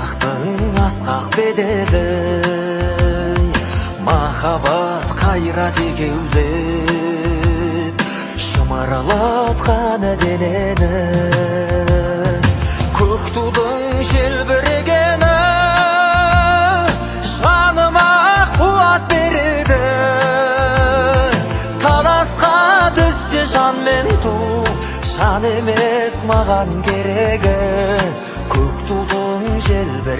Қазақтың асқақ беделі, махаббат қайрат егеулеп, шымырлатқан денені. Көк тудың желбірегені жаныма қуат береді. Таласқа түссе жан мен ту, жан емес маған керегі. Көк тудың желбір